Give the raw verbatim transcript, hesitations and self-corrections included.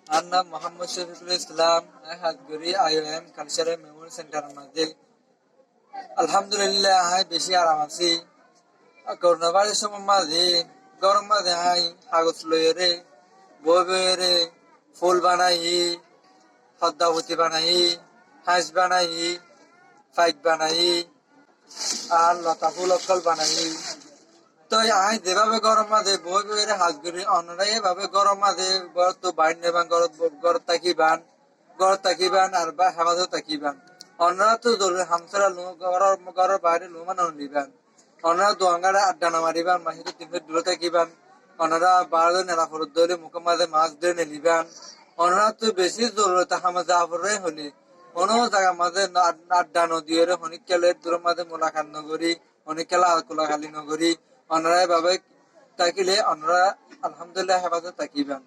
Añár nam Muhammad Shafiqul Islam, añí ham gorí I O M Cultural Memory Center or mazé. Alhamdulillah, añí beci aram así. Corona virus or mazé, góror mazé añí hagos loiyóre, boi boiyóre, ful banaiyí, hodda futi banaiyí, háñs banaiyí, faik banaiyí, ar lota ful ókkol banaiyí. Toi añí zebábe góror mazé boi boiyóre ham gorí, onorá ebábe góror mazé, górottu bair no óiban, górot, górot tákiban, górot tákiban ar ba-, hefazot tákiban. Onoráttu zoruri ham sára lu-, góror, góror baáre luman no liban. Onorá duan gáre adda no mariban, maisóttu tin fut dure tákiban. Onorá baáre nela foredde óile mukór mazé mask dóri neliban. Onoráttu beci zorurot ham zaa foré hoilé, honó zagar mazé no ad-, adda no diyóre, honíkkale eddurór mazé mulakat no gorí, honíkkale kulakhali no gorí, onorá ebábe tákile onorá alhamdulillah hefazot tákiban.